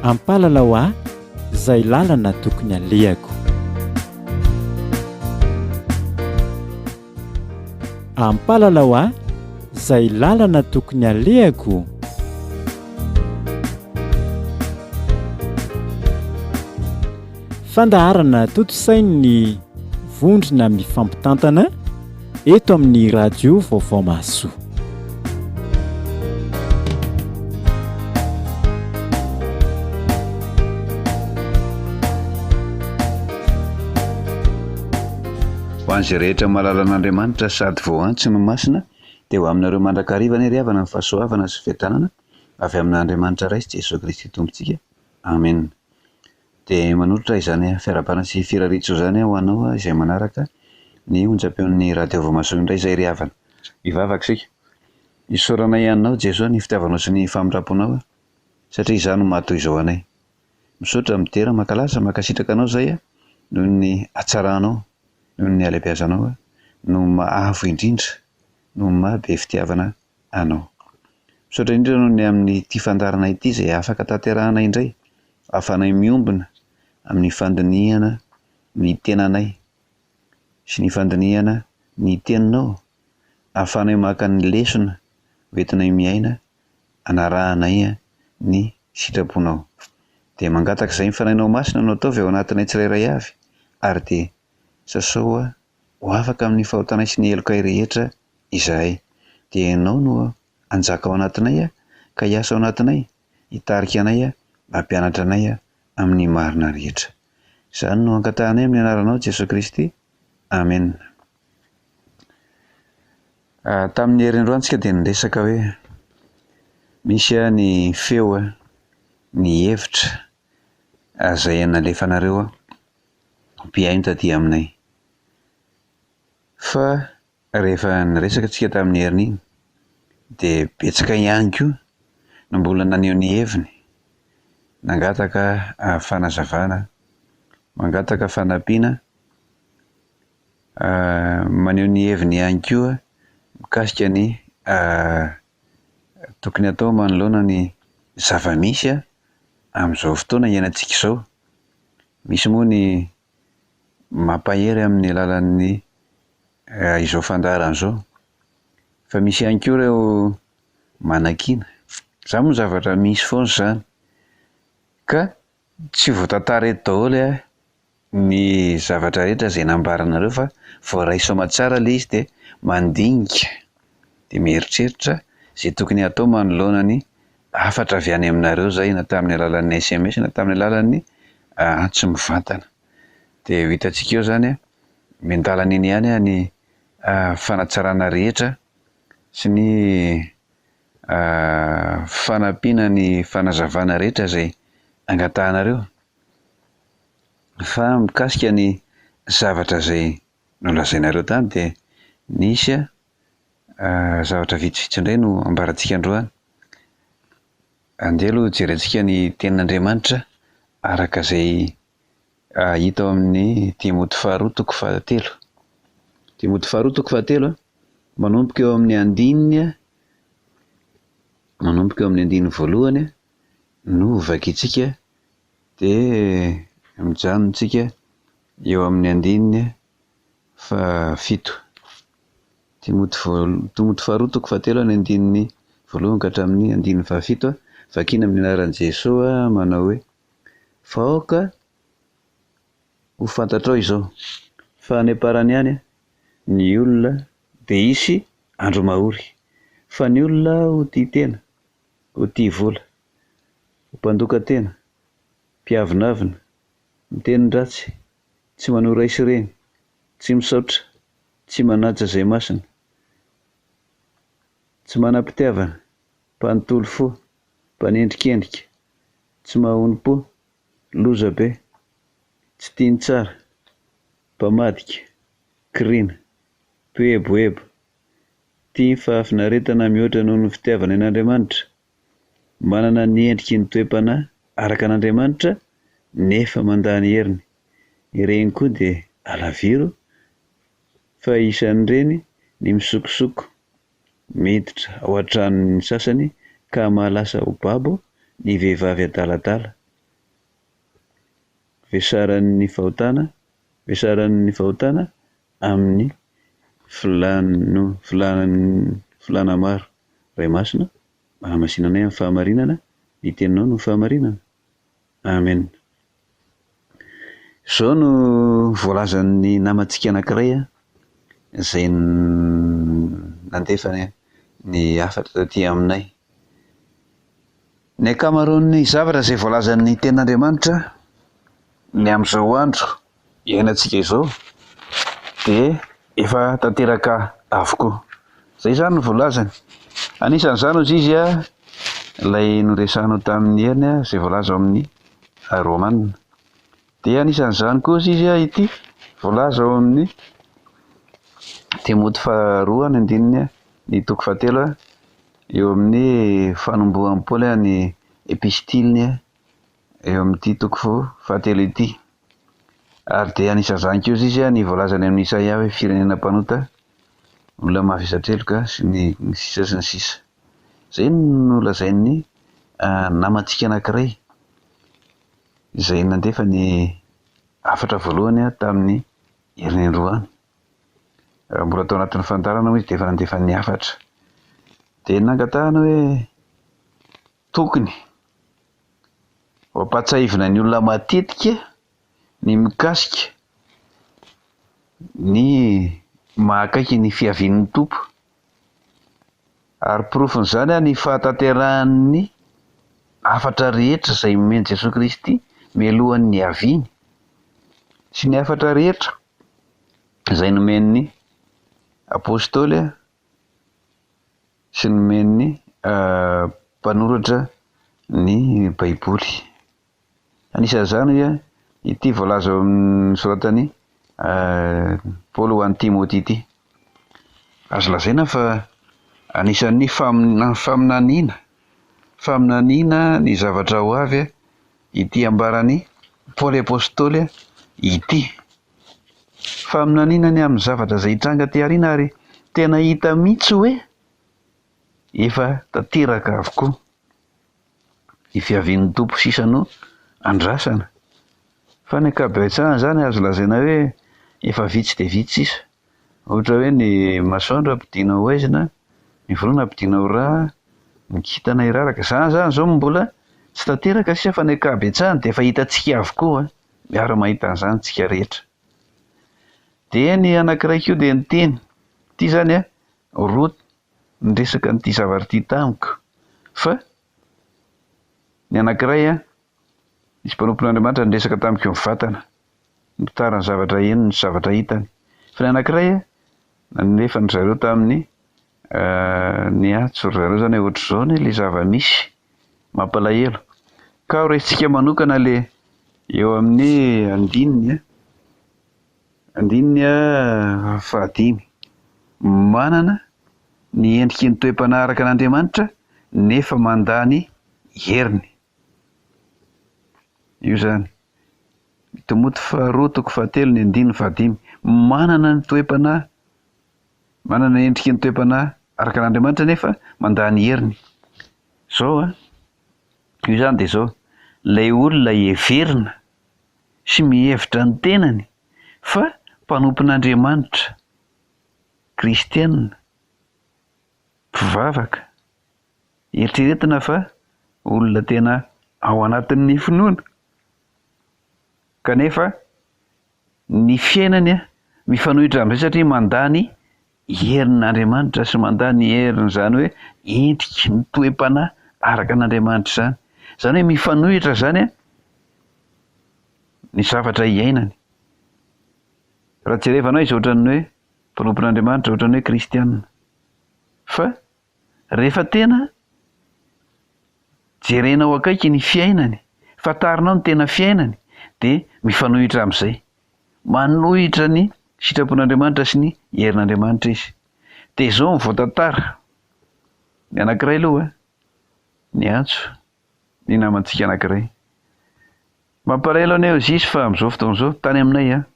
Ampalalao ahy izay lalana tokony alehako. Ampalalao ahy izay lalana tokony alehako. Fandaharana tontosain'ny vondrona mifampitantana eto amin'ny Radio Vaovao Mahasoa. Ho an'izay rehetra mahalala an'Andriamanitra sady voaantso no masina, dia ho aminareo mandrakariva anie ry havana ny fahasoavana sy fiadanana avy amin'Andriamanitra Ray sy Jesoa Kristy Tompontsika. Amena. Dia manolotra izany fiarahabana sy firariantsoa izany aho ho anao izay manaraka ny onjam-peon'ny Radio Voamasoa indray izay ry havana. Hivavaka isika. Isaoranay Anao Jesoa ny fitiavanao sy ny famindram-ponao satria izany no maha toy izao anay. Misaotra, midera, mankalaza, mankasitraka Anao izay noho ny hatsaranao, noho ny halehibeazanao, no maha avo indrindra, no maha be fitiavana Anao. Misaotra indrindra noho ny amin'ity fandaharana ity izay afaka tanterahana indray, ahafahanay miombona amin'ny fandinihana ny tenanay sy ny fandinihana ny Teninao, ahafahanay maka ny lesona hoentinay miaina anarahanay ny sitraponao. Dia mangataka izay ny Fanahinao Masina no ataovy ao anatinay tsirairay avy ary dia sasao ho afaka amin'ny fahotanay sy ny helokay rehetra izahay. Dia Ianao no hanjaka ao anatinay ka hiasa ao anatinay, hitarika anay, hampianatra anay amin'ny marina rehetra. Izany no angatahanay amin'ny anaranao Jesoa Kristy. Amena. Tamin'ny herinandro antsika dia niresaka hoe misy ny feo, ny hevitra izay nalefanareo mpihaino taty aminay. Fa rehefa niresaka tsika tamin'ny heriny iny dia betsaka ihany koa no mbola naneho ny heviny, nangataka fanazavana, mangataka fanampiana, maneho ny heviny ihany koa mikasika ny tokony hatao manoloana ny zava-misy amin'izao fotoana iainantsika izao. Misy moa ny mampahery amin'ny alalan'ny izao fandaharana izao fa misy ihany koa ireo manakiana. Izany moa zavatra misy foana izany ka tsy voatantara eto daholo ny zavatra rehetra izay nambaranareo fa voaray soamatsara ilay izy dia mandinika dia mieritreritra izay tokony hatao manoloana ny hafatra avy any aminareo izay na tamin'ny alalan'ny sms na tamin'ny alalan'ny antso mivantana. Dia ho hitantsika eo izany miandalana eny ihany ny fanatsarana rehetra sy ny fanampiana ny fanazavana rehetra izay angatahanareo. Fa mikasika ny zavatra izay nolazainareo tany dia nisy zavatra vitsivitsy indray no ambarantsika androany. Andeha aloha jerentsika ny tenin'Andriamanitra araka izay hita ao amin'ny Timoty faharoa toko fahatelo. Timoty faharoa toko fahatelo, manomboka eo amin'ny andininy, manomboka eo amin'ny andininy voalohany no vakintsika dia mijanona tsika eo amin'ny andininy fahafito. Timoty voal- Timoty faharoa toko fahatelo ny andininy voalohany ka hatramin'ny andininy fahafito, vakina amin'ny anaran'i Jesoa manao hoe, Fa aoka ho fantatrao izao, fa any am-parany any ny olona dia hisy andro mahory, fa ny olona ho tia tena, ho tia vola, ho mpandoka tena, mpiavonavona, miteny ratsy, tsy manoa ray sy reny, tsy misaotra, tsy manaja izay masina, tsy manam-pitiavana, mpanontolo fo, mpanendrikendrika, tsy mahonom-po, loza be, tsy tia ny tsara, mpamadika, kiriana, mpieboebo, tia ny fahafinaretana mihoatra noho ny fitiavana an'Andriamanitra, manana ny endriky ny toe-panahy araka an'Andriamanitra nefa mandà ny heriny. Ireny koa dia alaviro fa isan'ireny ny misokosoko miditra ao an-tranon'ny sasany ka mahalasa ho babo ny vehivavy adaladala. vesaran'ny fahotana, vesaran'ny fahotana amin'ny filàno, filàna, filàna maro. Ray Masina, manamasina anay amin'ny fahamarinana, ny Teninao no fahamarinana. Amen. Izao no voalazan'ny namantsika anankiray izay nandefa ny hafatra taty aminay. Ny ankamaroan'ny zavatra izay voalazan'ny Tenin'Andriamanitra ny amin'izao andro iainantsika izao dia efa tanteraka avokoa. Izay izany no voalazany. Anisan'izany hozy izy ilay noresahanao tamin'ny heriny izay voalaza ao amin'ny Romana. Dia anisan'izany koa hozy izy ity voalaza ao amin'ny Timoty faharoa ny andininy ny toko fahatelo eo amin'ny fanombohan'i Paoly ny epistiliny eo amin'ity toko fahatelo ity. Ary dia anisan'izany koa izy ny voalazany amin'i Isaia hoe firenena mpanota, olona mavesa-treloka sy ny sisa sy ny sisa. Izay no nolazain'ny namantsika anankiray izay nandefa ny hafatra voalohany tamin'ny herinandroany. Raha mbola tao anatin'ny fandaharana moa izy dia efa nandefa ny hafatra. Dia nangatahana hoe Tokony ho ampahatsiahivina ny olona matetika ny mikasika ny maha akaiky ny fiavian'ny Tompo, ary porofon'izany ny fahatanterahan'ny hafatra rehetra izay nomen'i Jesoa Kristy mialohan'ny niaviany sy ny hafatra rehetra izay nomen'ny Apôstôly sy nomen'ny mpanoratra ny Baiboly. Anisan'izany hoe ity voalaza ao amin'ny soratan'i Paoly ho an'i Timoty ity. Azo lazaina fa anisan'ny faminaniana, faminaniana ny zavatra ho avy ity ambaran'i Paoly Apostoly ity. Faminaniana ny amin'ny zavatra izay hitranga aty aoriana ary tena hita mihitsy hoe efa tanteraka avokoa. Ny fiavian'ny Tompo sisa no andrasana. Fa ny ankabetsahany izany azo lazaina hoe efa vitsy dia vitsy sisa. Ohatra hoe ny masoandro ampodiana ho haizina, ny volana ampodiana ho rà, ny kintana hiraraka. Izany izany izao mbola tsy tanteraka sisa fa ny ankabetsahany dia efa hitantsika avokoa. Miara mahita an'izany tsika rehetra. Dia ny anankiray koa dia niteny, ity izany an, roa niresaka an'ity zavatra ity tamiko, fa ny anankiray an, nisy mpanompon'Andriamanitra niresaka tamiko mivantana, nitantara ny zavatra henony sy zavatra hitany. Fa ny anankiray an, nalefan-dry zareo tamin'ny niantso ry zareo izany hoe ohatr'izao anie ilay zava-misy. Mampalahelo. Ka ho raisintsika manokana le eo amin'ny andininy andininy fahadimy. Manana ny endriky ny toe-panahy araka an'Andriamanitra nefa mandà ny heriny. Io izany. Timoty faharoa toko fahatelo ny andininy fahadimy. Manana ny toe-panahy Manana endriky ny toe-panahy araka an'Andriamanitra nefa mandà ny heriny. Izao an, io izany dia izao, ilay olona heverina sy mihevitra ny tenany fa mpanompon'Andriamanitra, kristiana, mpivavaka, eritreretina fa olona tena ao anatin'ny finoana, kanefa Ny fiainany mifanohitra amin'izay satria mandà ny herin'Andriamanitra sy mandà ny herin'izany hoe endriky ny toe-panahy araka an'Andriamanitra izany. Izany hoe mifanohitra izany ny zavatra iainany. Raha jerevanao izy ohatran'ny hoe mpanompon'Andriamanitra, ohatran'ny hoe kristiana. Fa rehefa tena Jerenao akaiky ny fiainany, fantarinao ny tena fiainany, dia mifanohitra amin'izay. Manohitra ny sitrapon'Andriamanitra sy ny herin'Andriamanitra izy. Dia izao ny voatantara. Ny anankiray aloha, niantso ny namantsika anankiray. Mampalahelo anie hozy izy fa amin'izao fotoana izao, tany aminay an,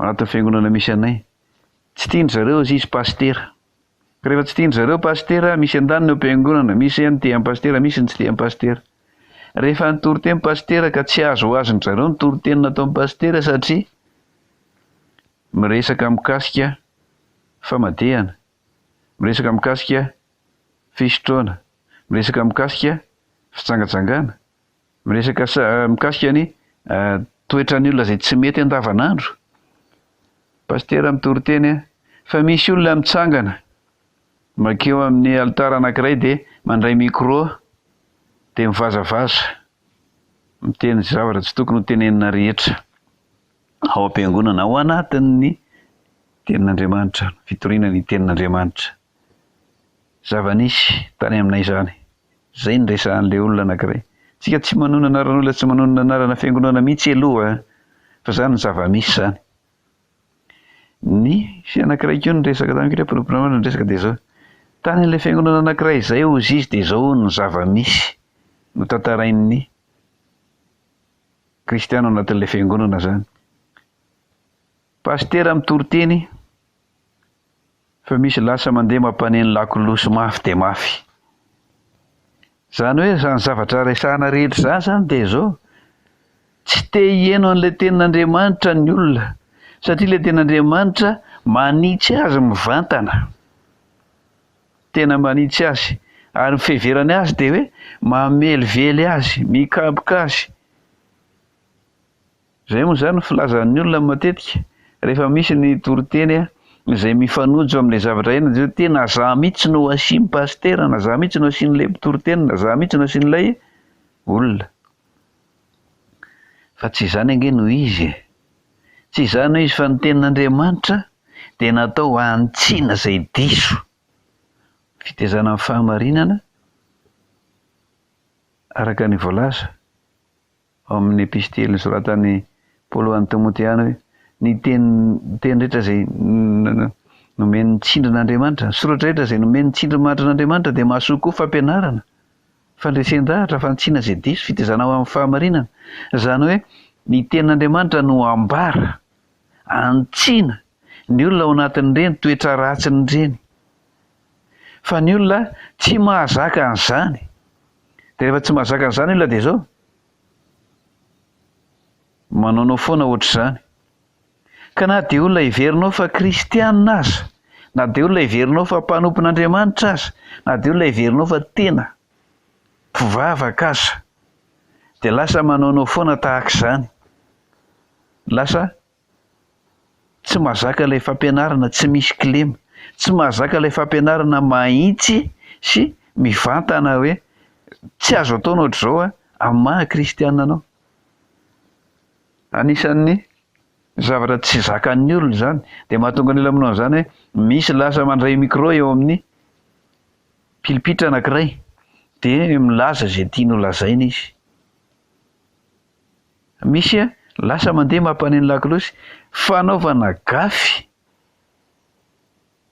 anatin'ny fiangonana misy anay, tsy tian-dry zareo hozy izy pasitera. Ka rehefa tsy tian-dry zareo pasitera, misy andaniny ao am-piangonana, misy ny tia an'i pasitera, misy ny tsy tia an'i pasitera. Rehefa nitory teny pasitera ka tsy azoazon-dry zareo ny toriteny nataon'i pasitera satria miresaka mikasika famadihana, miresaka mikasika fisotroana, miresaka mikasika fijangajangana, miresaka mikasika ny toetran'ny olona izay tsy mety andavanandro. Pasitera mitory teny fa misy olona mitsangana mankeo amin'ny alitara anankiray dia mandray micro dia mivazavaza, miteny zavatra tsy tokony ho tenenina rehetra ao am-piangonana, ao anatin'ny tenin'Andriamanitra, fitoriana ny tenin'Andriamanitra. Zava-nisy tany aminay izany. Izay no resahan'ilay olona anankiray. Tsika tsy manonona anaran'olona, tsy manonona anarana fiangonana mihitsy aloha an! Fa izany ny zava-misy izany. Nisy anankiray koa niresaka tamiko hoe mpanompon'Andriamanitra niresaka dia izao, tany amin'ilay fiangonana anankiray izay hozy izy dia izao hono ny zava-misy notantarain'ny kristiana ao anatin'ilay fiangonana izany. Pasitera mitory teny Fa misy lasa mandeha mampaneno lakolosy mafy dia mafy. Izany hoe izany zavatra resahana rehetra izany izany dia izao, tsy te hiheno an'ilay tenin'Andriamanitra ny olona, satria ilay tenin'Andriamanitra manitsy azy mivantana. Tena manitsy azy. Ary ny fiheverany azy dia hoe mamelively azy, mikapoka azy. Izay moa izany ny filazan'ny olona matetika rehefa misy ny toriteny izay mifanojo amin'ilay zavatra iainana dia hoe tena za mihitsy no asian'ny pasitera na za mihitsy no asian'ilay mpitoriteny na za mihitsy no asian'ilay olona. Fa tsy izany ange no izy e! Tsy izany no izy fa ny tenin'Andriamanitra dia natao hanitsiana izay diso. Fitezana amin'ny fahamarinana araka ny voalaza. Ao amin'ny epistily nosoratan'i Paoly ho an'i Timoty ihany hoe, Ny teny ny teny rehetra izay nomen'ny tsindrin'Andriamanitra, ny soratra rehetra izay nomen'ny tsindrimandrin'Andriamanitra dia mahasoa koa fampianarana, fandresen-dahatra, fantsina izay diso, fitaizana ho amin'ny fahamarinana. Izany hoe ny tenin'Andriamanitra no ambara, antsina ny olona ao anatin'ireny toetra ratsiny ireny. Fa ny olona tsy mahazaka an'izany. Dia rehefa tsy mahazaka an'izany olona dia izao, manaonao foana ohatr'izany. Ka na dia olona heverinao fa kristianina aza, na dia olona heverinao fa mpanompon'Andriamanitra aza, na dia olona heverinao fa tena mpivavaka aza, dia lasa manaonao foana tahaka izany. Lasa Tsy mahazaka ilay fampianarana tsy misy kilema, tsy mahazaka ilay fampianarana mahitsy sy mivantana hoe tsy azo atao ny ohatr'izao a, amin'ny maha kristiana anao. Anisan'ny zavatra tsy zakan'ny olona izany, dia mahatonga ny olona manao an'izany hoe misy lasa mandray micro eo amin'ny pilipitra anankiray dia milaza izay tiany ho lazaina izy. Misy lasa mandeha mampaneno lakolosy, fanaovana gafy,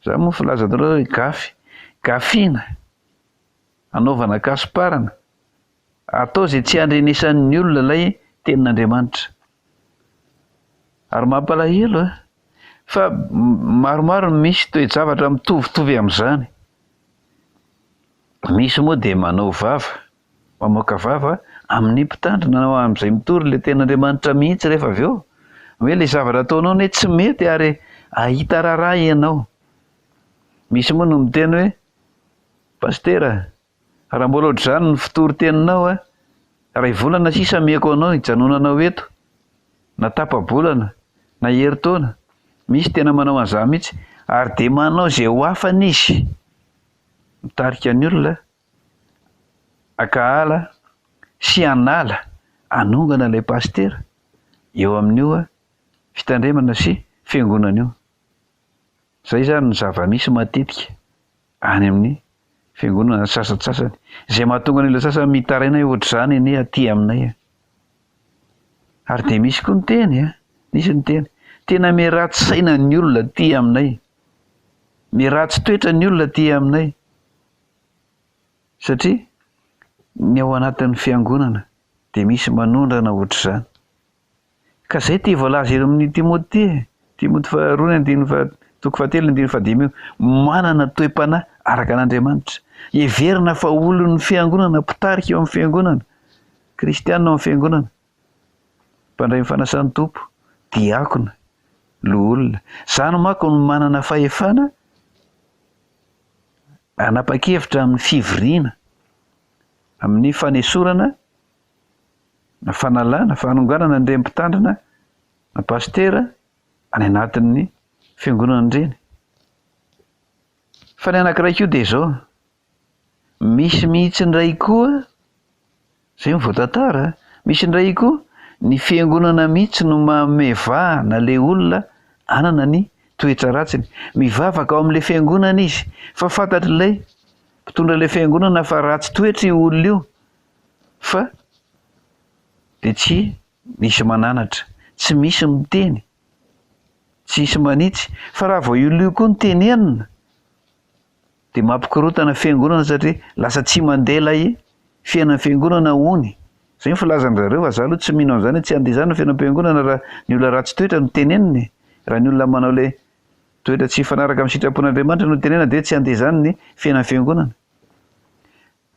zany moa filaza anareo hoe gafy, gafiana, anaovana kasiparana, atao izay tsy handrenesan'ny olona ilay tenin'Andriamanitra. Ary mampalahelo a, fa maromaro ny misy toe-javatra mitovitovy amin'izany. Misy moa dia manao vava, mamoaka vava amin'ny mpitandrina na amin'izay mitory ilay tenin'Andriamanitra mihitsy rehefa avy eo, hoe ilay zavatra ataonao anie tsy mety ary hahita raharaha ianao. Misy moa no miteny hoe, Pasitera, raha mbola ohatr'izany ny fitory-teninao a, iray volana sisa ameko anao hijanonanao eto, na tapa-bolana, na herintaona, misy tena manao an'izany mihitsy, ary dia manao izay ho afany izy, mitarika ny olona hankahala sy hanala, hanongana ilay pasitera eo amin'io fitandremana sy fiangonana io. Izay izany ny zava-misy matetika any amin'ny fiangonana sasantsasany, izay mahatonga ny olona sasany mitaraina hoe ohatr'izany anie aty aminay e. Ary dia misy koa ny teny e, misy ny teny, tena miharatsy saina ny olona aty aminay, miharatsy toetra ny olona aty aminay. Satria ny ao anatin'ny fiangonana dia misy manondrana ohatr'izany. Ka izay ity voalaza eto amin'ny Timoty ity e, Timoty faharoa ny andininy faha, toko fahatelo ny andininy fahadimy io, manana toe-panahy araka an'Andriamanitra. Heverina fa olon'ny fiangonana, mpitarika eo amin'ny fiangonana. Kristianina ao amin'ny fiangonana, mpandray ny fanasan'ny Tompo, diakona, loholona. Izany manko no manana fahefana hanapa-kevitra amin'ny fivoriana, amin'ny fanesorana na fanalana, fanonganana an'ireny mpitandrina na pasitera any anatin'ny fiangonana ireny. Fa ny anankiray koa dia izao, misy mihitsy indray koa, izay no voatantara, misy indray koa ny fiangonana mihitsy no manome vahana ilay olona hanana ny toetra ratsiny. Mivavaka ao amin'ilay fiangonana izy, fa fantatr'ilay mpitondra ilay fiangonana fa ratsy toetra io olona io, fa dia tsy misy mananatra, tsy misy miteny, tsisy manitsy, fa raha vao io olona io koa no tenenina dia mampikorontana fiangonana satria lasa tsy mandeha ilay fiainan'ny fiangonana hony. Izay ny filazan-dry zareo fa za aloha tsy mino an'izany hoe tsy handeha izany ny fiainam-piangonana raha ny olona ratsy toetra no tenenina e. Raha ny olona manao ilay toetra tsy hifanaraka amin'ny sitrapon'Andriamanitra no tenenina dia hoe tsy handeha izany ny fiainan'ny fiangonana.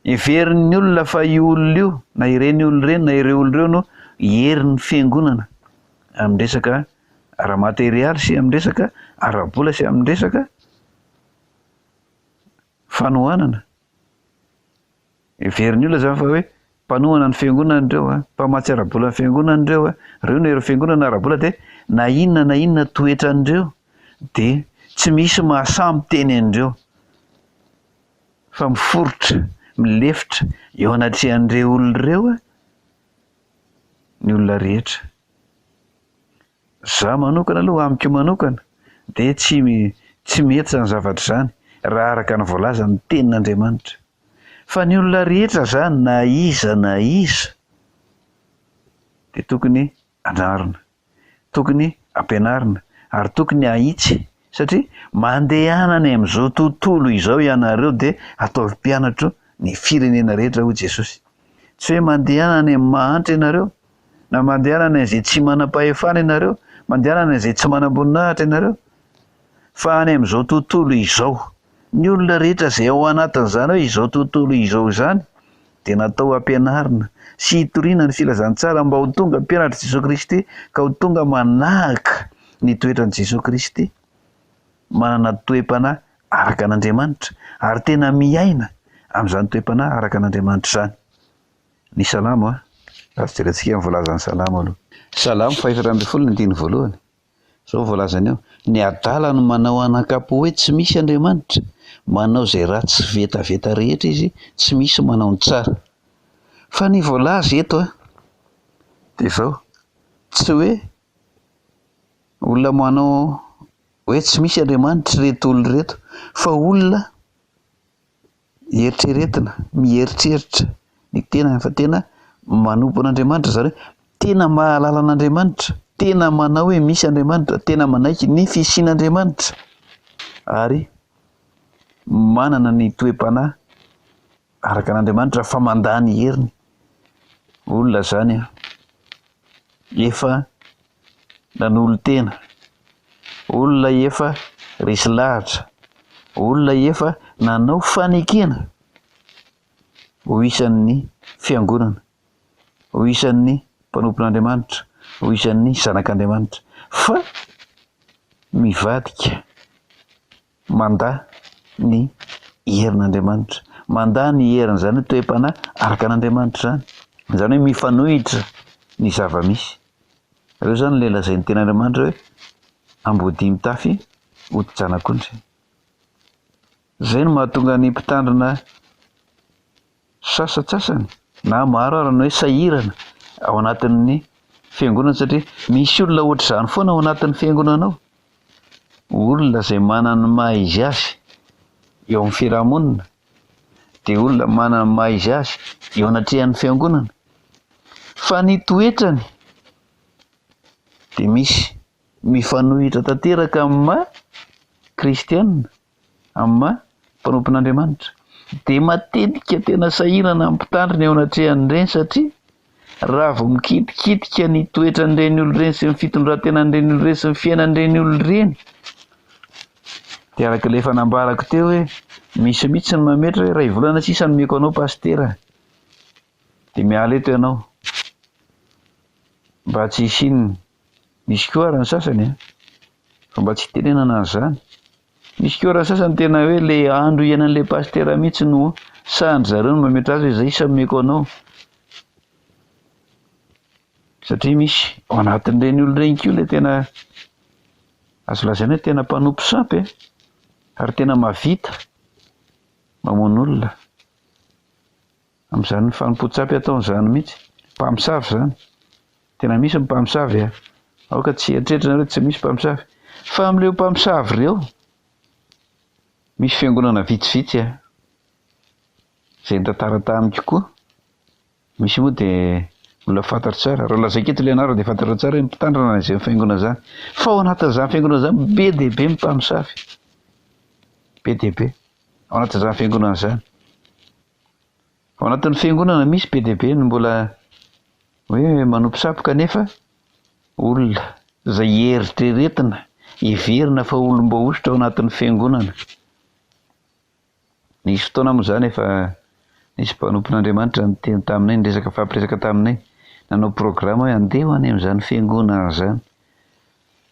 Heverin'ny olona fa io olona io, na ireny olona ireny, na ireo olona ireo no herin'ny fiangonana amin'ny resaka ara-materialy sy amin'ny resaka ara-bola sy amin'ny resaka fanohanana. Heverin'ny olona izany fa hoe mpanohana ny fiangonana ireo, mpamatsy ara-bola ny fiangonana ireo, ireo no herin'ny fiangonana ara-bola dia na inona na inona toetran'ireo dia tsy misy mahasahy miteny an'ireo. fa miforitra, milefitra eo anatrehan'ireo olona ireo ny olona rehetra. Za manokana aloha, amiko manokana dia tsy tsy mety izany zavatra izany raha araka ny voalazan'ny tenin'Andriamanitra. Fa ny olona rehetra izany na iza na iza dia tokony anarina. Tokony ampianarina ary tokony ahitsy satria mandehana any amin'izao tontolo izao ianareo dia ataovy mpianatro ny firenena rehetra hoy Jesosy. Tsy hoe mandehana any amin'ny mahantra ianareo na mandehana any amin'izay tsy manam-pahefana ianareo, mandehana any amin'izay tsy manam-boninahitra ianareo fa any amin'izao tontolo izao. Ny olona rehetra izay ao anatin'izany hoe izao tontolo izao izany dia natao hampianarina sy hitoriana ny filazantsara mba ho tonga mpianatr'i Jesoa Kristy ka ho tonga manahaka ny toetran'i Jesoa Kristy, manana toe-panahy araka an'Andriamanitra ary tena miaina amin'izany toe-panahy araka an'Andriamanitra izany. Ny Salamo a, azo jerentsika ny voalazan'ny Salamo aloha. Salamo fahefatra ambinifolo ny andininy voalohany. Izao no voalazany ao, Ny adala no manao anakapo hoe tsy misy Andriamanitra, manao izay ratsy sy vetaveta rehetra izy, tsy misy manao ny tsara. Fa ny voalaza eto dia izao, tsy hoe olona manao hoe tsy misy Andriamanitra ireto olona ireto, fa olona eritreretina, mieritreritra ny tenany fa tena manompo an'Andriamanitra, izany hoe tena mahalala an'Andriamanitra, tena manao hoe misy Andriamanitra, tena manaiky ny fisian'Andriamanitra ary manana ny toe-panahy araka an'Andriamanitra fa mandà ny heriny. Olona izany an, efa nanolo-tena, olona efa resy lahatra, olona efa nanao fanekena ho isan'ny fiangonana, ho isan'ny mpanompon'Andriamanitra, ho isan'ny zanak'Andriamanitra, fa mivadika. Mandà ny herin'Andriamanitra. Mandà ny herin'izany hoe toe-panahy araka an'Andriamanitra izany. Izany hoe mifanohitra ny zava-misy. Ireo izany ilay lazain'ny tenin'Andriamanitra hoe amboadia mitafy hodi-janak'ondry. Izay no mahatonga ny mpitandrina sasantsasany na maro ary ny hoe sahirana ao anatin'ny fiangonana satria misy olona ohatr'izany foana ao anatin'ny fiangonana ao. Olona izay manana ny maha izy azy eo amin'ny fiarahamonina dia olona manana ny maha izy azy eo anatrehan'ny fiangonana fa ny toetrany dia misy mifanohitra tanteraka amin'ny maha kristianina amin'ny maha mpanompon'Andriamanitra dia matetika tena sahirana ny mpitandrina eo anatrehan'ireny satria raha vao mikitikitika ny toetran'ireny olona ireny sy ny fitondran-tenan'ireny olona ireny sy ny fiainan'ireny olona ireny dia araka ilay efa nambarako teo hoe misy mihitsy ny mametra hoe iray volana sisa nomeko anao pasitera dia miala eto ianao. Mba tsy hisian'ny, misy koa ary ny sasany an, fa mba tsy hitenenana an'izany. Misy koa ary ny sasany tena hoe le andro iainan'ilay pasitera mihitsy no sahan-dry zareo no mametra azy hoe zay isa omeko anao. Satria misy ao anatin'ireny olona ireny koa ilay tena azo lazaina hoe tena mpanompo sampy e, ary tena mahavita mamono olona. Amin'izany fanompoan-tsampy ataony izany mihitsy. Mpamosavy izany. Tena misy ny mpamosavy a. Aoka tsy hieritreritra nareo tsy misy mpamosavy. Fa amin'ireo mpamosavy ireo, misy fiangonana vitsivitsy a, izay nitantara tamiko koa. Misy moa dia olona fantatro tsara. Raha lazaiko eto ilay anarana dia fantatrao tsara hoe mpitandrina izany fiangonana izany. Fa ao anatin'izany fiangonana izany be dia be ny mpamosavy. Be dia be. Ao anatin'izany fiangonana izany. Ao anatin'ny fiangonana misy be dia be ny mbola hoe manompo sampy kanefa olona izay eritreretina, heverina fa olom-boahosotra ao anatin'ny fiangonana. Nisy fotoana moa izany efa nisy mpanompon'Andriamanitra niteny taminay, niresaka nifampiresaka taminay, nanao programa hoe andeha ho any amin'izany fiangonana izany.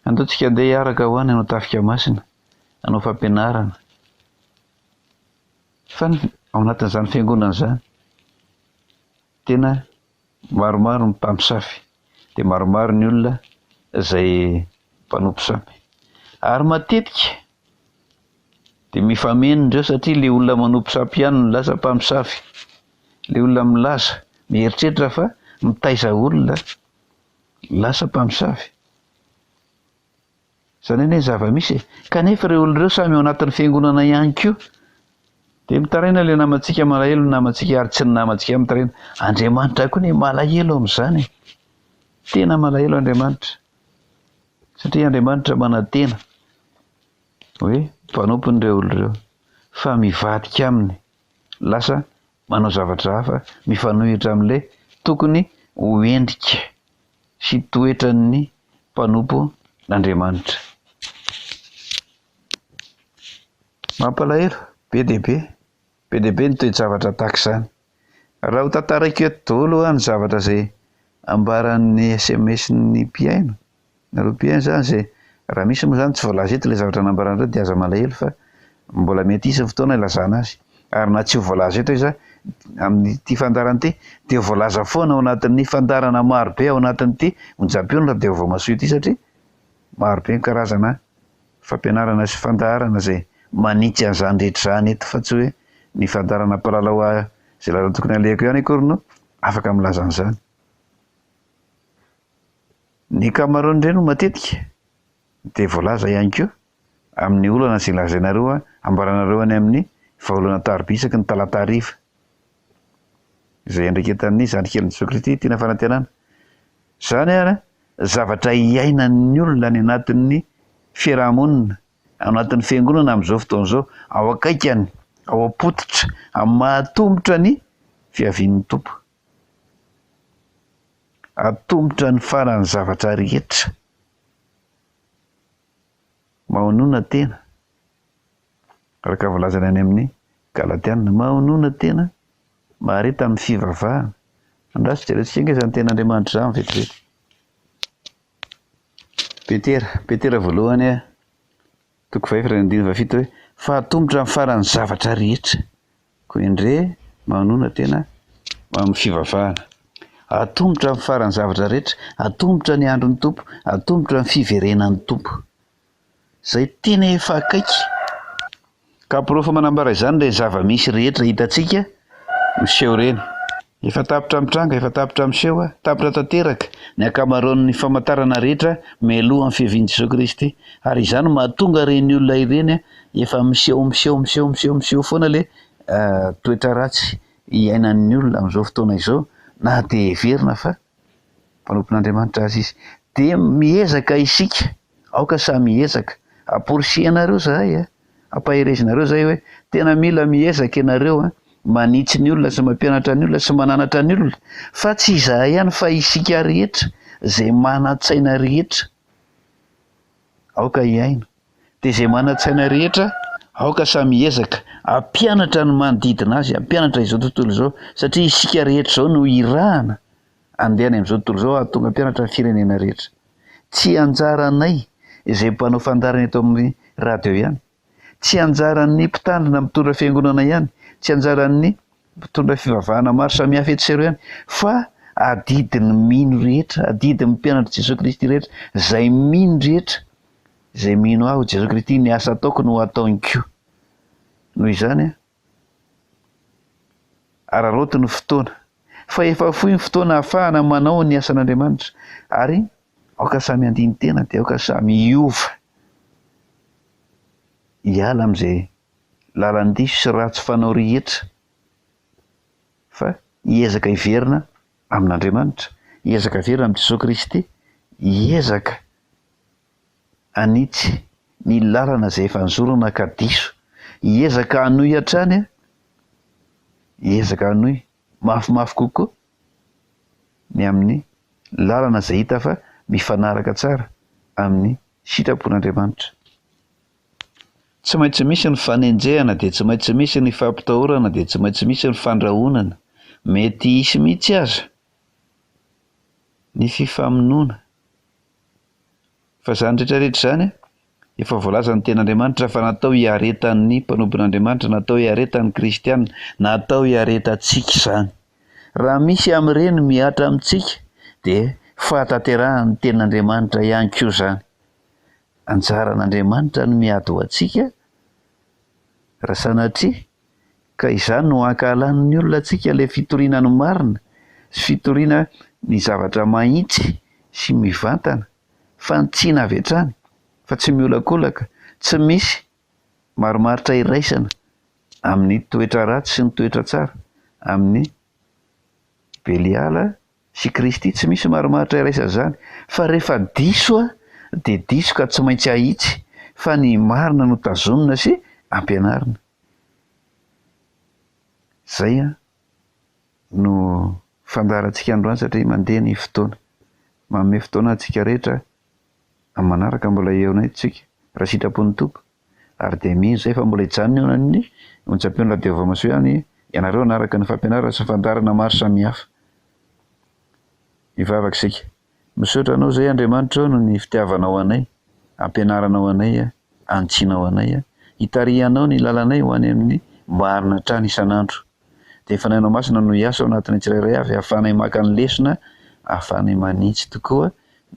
Andao tsika andeha hiaraka ho any hanao tafika masina, hanao fampianarana. Fa ny ao anatin'izany fiangonana izany, tena maromaro ny mpamosavy, dia maromaro ny olona izay mpanompo sampy. Ary matetika dia mifameno indreo satria ilay olona manompo sampy ihany no lasa mpamosavy. Ilay olona milaza, mieritreritra fa mitaiza olona, lasa mpamosavy. Izany anie ny zava-misy e! Kanefa ireo olona ireo samy ao anatin'ny fiangonana ihany koa. Dia mitaraina ilay namantsika, malahelo ny namantsika ary tsy ny namantsika ihany mitaraina. Andriamanitra koa anie malahelo amin'izany e! Tena malahelo Andriamanitra. Satria Andriamanitra manantena hoe mpanompony ireo olona ireo fa mivadika aminy. Lasa manao zavatra hafa mifanohitra amin'ilay tokony ho endrika sy toetran'ny mpanompo n'Andriamanitra. Mampalahelo, be dia be, be dia be ny toe-javatra tahaka izany. Raha ho tantaraiko eto daholo hoa ny zavatra izay ambaran'ny sms-n'ny mpihaino, Nareo mpihaino izany izay, raha misy moa izany tsy voalaza eto ilay zavatra nambaranareo dia aza malahelo fa mbola mety hisy ny fotoana hilazana azy. Ary na tsy ho voalaza eto iza amin'ity fandaharana ity dia ho voalaza foana ao anatin'ny fandaharana maro be ao anatin'ity onjam-peon'ny Radio Vaovao Mahasoa ity satria maro be ny karazana fampianarana sy fandaharana izay manitsy an'izany rehetra izany eto fa tsy hoe ny fandaharana mpalalao ahy izay lalana tokony alehako ihany akory no afaka milaza an'izany. Ny ankamaroan'ireny moa matetika dia voalaza ihany koa amin'ny olana izay lazainareo ambaranareo any amin'ny vahaolana taroby isaky ny talata hariva izay iandraiketan'ny zandrikelin'i Jesoa Kristy tiana fanantenana. Izany ary zavatra iainan'ny olona any anatin'ny fiaraha-monina, ao anatin'ny fiangonana amin'izao fotoana izao, ao akaikany, ao am-pototra, amin'ny mahatomotra ny fiavian'ny Tompo. Atomotra ny faran'ny zavatra rehetra. Mahonona tena, araka ny voalazany any amin'ny Galatiana, mahonona tena, mahareta amin'ny fivavahana. Andraso jerentsika ange izany tenin'Andriamanitra izany vetivety. Petera, Petera voalohany, toko fahefatra ny andininy fahafito hoe, fa atomotra ny faran'ny zavatra rehetra. Koa endre manona tena amin'ny fivavahana. Atomotra amin'ny faran'ny zavatra rehetra, atomotra ny andron'ny Tompo, atomotra ny fiverenan'ny Tompo. Izay tena efa akaiky. Ka porofo manambara izany ireny zava-misy rehetra hitantsika miseho ireny. Efa tapitra mitranga, efa tapitra miseho, tapitra tanteraka ny ankamaroan'ny famantarana rehetra mialoha ny fiavian'i Jesoa Kristy. Ary izany no mahatonga ireny olona ireny efa miseho miseho miseho miseho miseho foana ilay toetra ratsy iainan'ny olona amin'izao fotoana izao na dia heverina fa mpanompon'Andriamanitra aza izy. Dia miezaka isika, aoka samy hiezaka. Amporisihanareo izahay a! Ampaherezinareo izay hoe tena mila miezaka ianareo a, manitsy ny olona sy mampianatra ny olona sy mananatra ny olona fa tsy izahay ihany fa isika rehetra izay manan-tsaina rehetra aoka hihaino. Dia izay manan-tsaina rehetra aoka samy hiezaka hampianatra ny manodidina azy, hampianatra izao tontolo izao satria isika rehetra izao no irahana. Andeha any amin'izao tontolo izao hahatonga mpianatra ny firenena rehetra. Tsy anjaranay izay mpanao fandaharana eto amin'ny radio ihany. Tsy anjaran'ny mpitandrina mitondra fiangonana ihany, tsy anjaran'ny mpitondra fivavahana maro samihafa etsy sy eroa ihany, fa adidin'ny mino rehetra, adidin'ny mpianatr'i Jesoa Kristy rehetra, izay mino rehetra, izay mino ahy ho Jesoa Kristy, ny asa ataoko no hataony koa. Noho izany, araraoty ny fotoana, fa efa fohy ny fotoana ahafahana manao ny asan'Andriamanitra, ary aoka samy handini-tena dia aoka samy hiova. Hiala amin'izay lalan-diso sy ratsy fanao rehetra fa hiezaka hiverina amin'Andriamanitra, hiezaka hiverina amin'i Jesoa Kristy, hiezaka hanitsy ny lalana izay efa nizorana ka diso, hiezaka hanohy hatrany, hiezaka hanohy mafimafy kokoa ny amin'ny lalana izay hita fa mifanaraka tsara amin'ny sitrapon'Andriamanitra. Tsy maintsy misy ny fanenjehana dia tsy maintsy misy ny fampitahorana dia tsy maintsy misy ny fandrahonana, mety hisy mihitsy aza ny fifamonoana. Fa izany rehetra rehetra izany efa voalazan'ny tenin'Andriamanitra fa natao hiaretan'ny mpanompon'Andriamanitra, natao hiaretan'ny kristiana, natao hiaretantsika izany. Raha misy amin'ireny mihatra amintsika dia fahatanterahan'ny tenin'Andriamanitra ihany koa izany. Anjaran'Andriamanitra ny miady ho antsika raha sanatria ka izany no ankahalan'ny olona antsika ilay fitoriana ny marina sy fitoriana ny zavatra mahitsy sy mivantana, fantsina avy hatrany fa tsy miolakolaka, tsy misy marimaritra iraisana amin'ny toetra ratsy sy ny toetra tsara, amin'ny Beliala sy Kristy, tsy misy marimaritra iraisana izany, fa rehefa diso dia diso ka tsy maintsy ahitsy, fa ny marina no tazonina sy ampianarina. Izay no fandaharantsika androany satria mandeha ny fotoana. Manome fotoana antsika rehetra amin'ny manaraka mbola hihaona eto tsika raha sitrapon'ny Tompo. Ary dia mino izay fa mbola hijanona eo amin'ny onjam-peon'ny Radio Vamasoa ihany ianareo hanaraka ny fampianarana sy ny fandaharana maro samihafa. Hivavaka isika. Misaotra Anao izay Andriamanitra ô noho ny fitiavanao anay, ampianaranao anay, anitsianao anay, itarihanao ny lalanay ho any amin'ny marina hatrany isan'andro. Dia ny Fanahinao Masina no hiasa ao anatinay tsirairay avy ahafahanay maka ny lesona, ahafahanay manitsy tokoa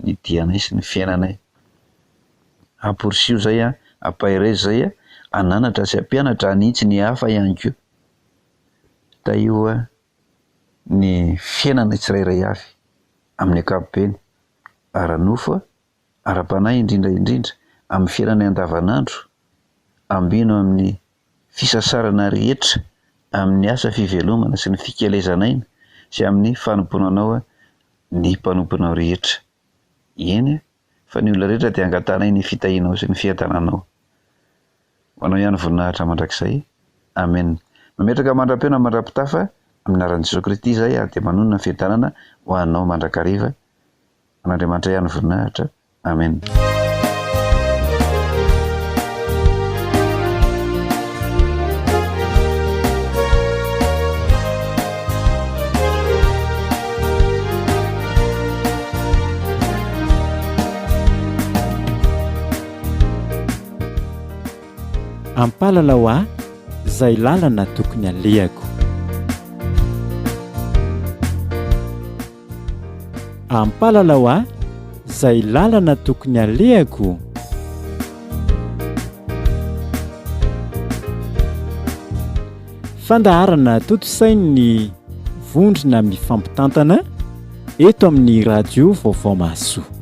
ny dianay sy ny fiainanay. Amporisiho izay an, ampaherezo izay an, hananatra sy hampianatra hanitsy ny hafa ihany koa. Tahio ny fiainanay tsirairay avy amin'ny ankapobeny, ara-nofo, ara-panahy indrindra indrindra amin'ny fiainanay andavanandro, ambino amin'ny fisasarana rehetra amin'ny asa fivelomana sy ny fikelezan'aina sy amin'ny fanompoana Anao ny mpanomponao rehetra. Eny, fa ny olona rehetra dia angatahanay ny fitahianao sy ny fiadananao. Ho Anao ihany voninahitra mandrakizay. Amen. Mametraka mandra-peo na mandra-pitafa amin'ny anaran'i Jesoa Kristy izahay ary dia manonona ny fiadanana ho anao mandrakariva. An'Andriamanitra ihany voninahitra. Amen. Ampalalao ahy izay lalana tokony alehako. Ampalalao ahy izay lalana tokony alehako. Fandaharana tontosain'ny vondrona mifampitantana eto amin'ny radio Vaovao Mahasoa.